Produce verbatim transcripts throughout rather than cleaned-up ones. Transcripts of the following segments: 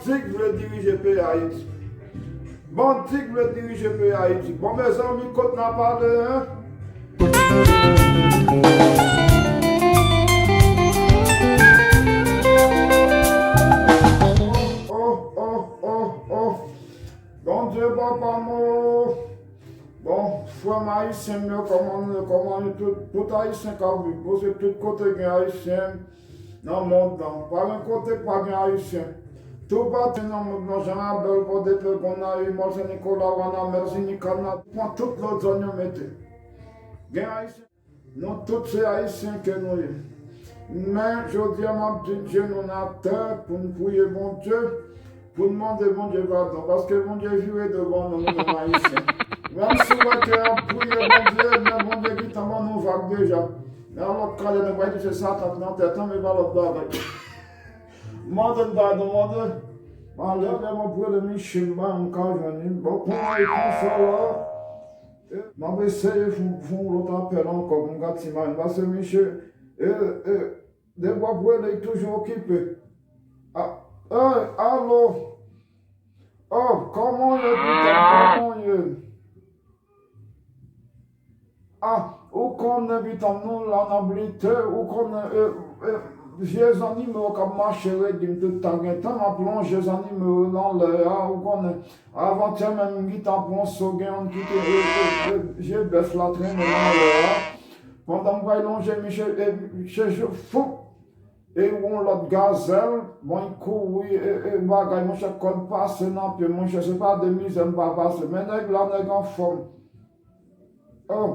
Bandi k vle dirije peyi Ayiti. Bandi k vle dirije peyi Ayiti. Bon, mezanmi, kot n ap ale, en? Oh, oh, oh, oh. Bondye, papa m o. Bon, frè m ayisyen m yo, kòman nou ye, kòman nou ye, tout, tout ayisyen k ap viv, paske tout kote gen ayisyen nan mond lan. Pa gen kote k pa gen ayisyen. Toupatou nan mond lan, Jan Rabèl, Pòdepè, Gonayiv, Mòn Sen Nikola, Wanament, Zini, Kanada, pran tout lòt zòn yo mete. Gen ayisyen. Nou tout se ayisyen ke nou ye. Men, jodi a, m ap di je nou n atè pou n priye Bondye, pou n mande Bondye padon, paske Bondye vire do ban nou, nou menm ayisyen. Menm si w wè ke n ap priye Bondye, men Bondye gentan ban nou vag deja. Men yon lòt kalè, nou pral di se Satan k nan tèt lan, men pa lòt bagay. Mande n padon, mande. Malè, lè m ap rele Miche, m pa janm ka jwenn li. Bon, kounye a, konsa la. E, m ap eseye fè, fè yon lòt apèl ankò pou m ka ti mayen. Paske misye, e, e, depi w ap rele, li toujou okipe. A, e, alo? Oh, kòman w ye, pitit? Kòman w ye? Ah, ou konnen, pitit, nou la n ap lite, ou konnen, e, e, vye zannimo yo k ap mache redi m tout tan, gen tan m ap lonje zannimo yo nan lè a, ou konnen. Avantyè menm, m gentan pran so, gen youn ki te, e, e, e, je bèf la trennen nan lè a. Pandan m pral lonje, misye, e, misye je fou. E yon lòt gazèl, bon, li kouri, e, e, bagay, monchè, kòd pase nan pye, monchè, se pa de mizè m pa pase. Men nèg la, nèg anfòm. Oh,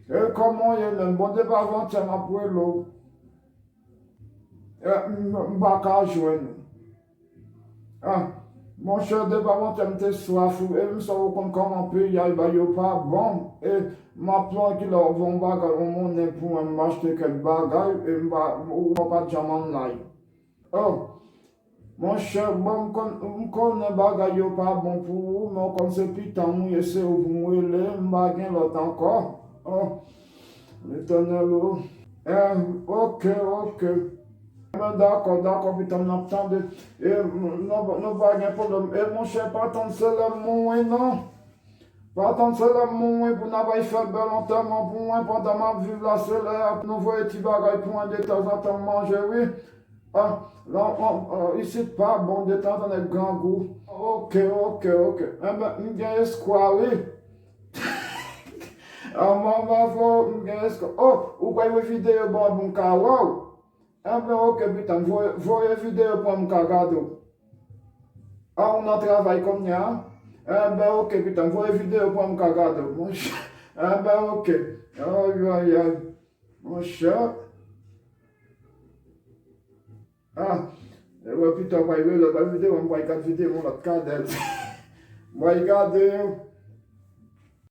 e kòman w ye menm? Bon, depi avantyè m ap rele w. E, m, m pa ka jwenn ou. Ah, monchè, depi avantyè m te swaf ou, e m sa ou konn kòman peyi a, e bagay yo pa bon. E m ap pran kilè w voye yon bagay, yon monnen pou mwen, m achte kèk bagay, e m pa, ou pa t janm ann la. Oh, monchè, bon, m konn, m konnen bagay yo pa bon pou ou, men w konn se pitit mwen ye, se ou pou m rele, m pa gen lòt ankò. Oh, Letènèl, oh. Eh, ok, ok. Ebyen, dakò, dakò, pitit m, n ap tande. E, nou, nou pa gen pwoblèm. E, monchè, pa tann se lè m mouri, non. Pa tann se lè m mouri pou n ap al fè bèl antèman pou mwen, pandan m ap viv la, se lè a nou voye ti bagay pou mwen detanzantan m manje, wi. Ah, la, ah, ah, isit pa bon, detanzantan nèg grangou. Ok, ok, ok. Enben, m gen eskwa, wi. Ah, manman, fò m gen eskwa. Oh, ou pral voye videyo ban m pou m ka wè w? Enben, ok, pitit m, voye, voye videyo pou mwen m ka gade w. Ah, ou nan travay kounye a? Enben, ok, pitit m, voye videyo pou mwen m ka gade w, monchè. Enben, ok. Ay, ay, ay. Monchè. Ah, e wè, pitit m pral rele, pral videyo, m pral gade videyo, yon lòt kadèl. M pral gade yo.